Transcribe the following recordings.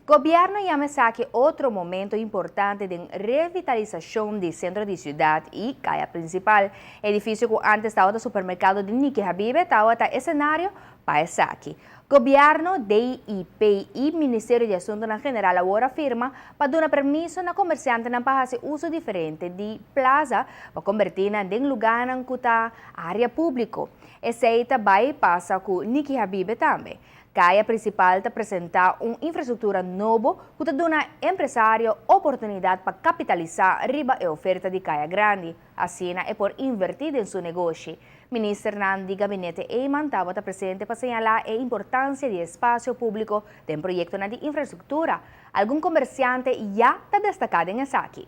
Gobierno yama esaki otro momento importante den revitalisacion di centro di ciudad y caya principal. Edificio cu antes tawata supermercado di Niki Habibe tawata escenario pa esaki. Gobierno, DIP y Ministerio di Asuntonan General awor a firma pa duna permiso na comerciantenan pa haci uso diferente di plaza pa conberti nan den luganan cu ta area publico. Esey ta bay pasa cu Niki Habibe tambe. Kaya Principal ta presenta un infrastructura nobo cu ta duna empresario oportunidad pa capitalisa riba e oferta di Kaya Grandi. Asina e por inverti den su negoshi. Ministernan di Gabinete Eman tabata presente pa señala e importancia di espacio publico den proyectonan di infrastructura. Algun comerciante ya ta destaca den esaki.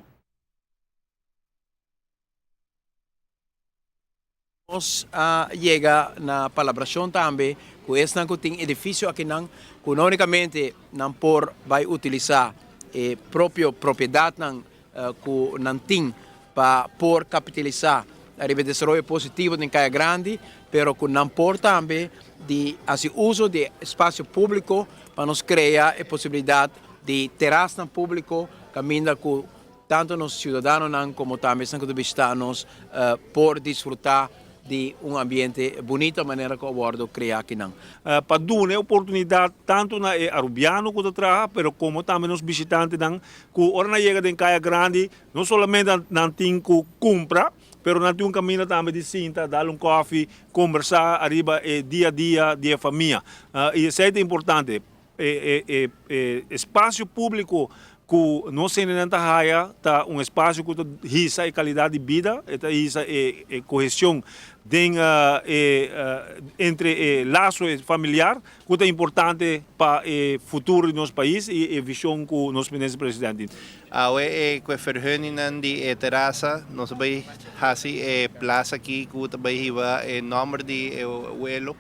Nos a yega na palabrashon tambe ku esnan ku tin edifisio akinan ku no únikamente nan por bai utilisá e propio propiedatnan ku nan tin pa por kapitalisá riba e desaroyo positivo den Kaya Grandi, pero ku nan por tambe di hasi uso di e espasio públiko pa nos krea e posibilidat di terasnan públiko kaminda ku Tanto nos ciudadanonan como tambe esnan cu ta bishita nos por disfruta di un ambiente bunita manera cu a wordo crea akinan. Pa duna e oportunidad tanto na e Arubiano cu ta traha pero como tambe nos bishitantenan cu ora nan yega den Caya Grandi no solamente nan tin cu cumpra pero nan tin un caminda tambe di sinta, dal un koffie, combersa ariba e dia a dia di e famia y esey ta importante. E espacio publico cu nos hendenan ta haya ta un espacio cu ta hisa e calidad di bida, e ta hisa e cohesion den e entre e lazo familiar cu ta importante pa e futuro di nos pais y e vision cu nos Minister President tin. Awe e cu e verguningnan di e terasa nos a bay haci e plaza aki cu ta bay hiba e nomber di e welo.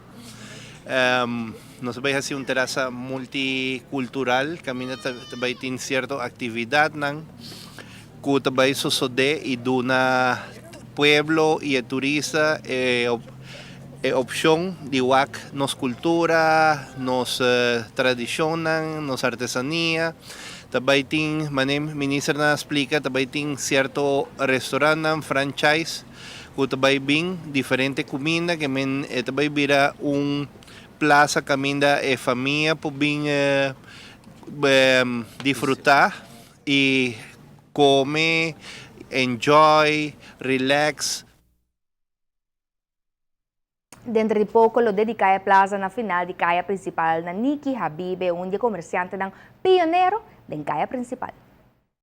Nos ta bai hasi un terasa multikultural kaminda ta bai tin sierto aktividatnan ku ta bai sosodé i duna pueblo i e turista e opshon di wak nos kultura, nos tradishonnan, nos artesania. Ta bai tin, manera ministernan a splika, ta bai tin sierto restorantnan, franchise. Ku ta bai bin diferente kuminda ke men e ta bai bira un plasa kaminda e famia por bin disfrutá i kome, enjoy, relax. Denter di poko lo dediká e plaza na final di kaya prinsipal na Niki Habibe, un di e komersiantenan pionero den kaya prinsipal.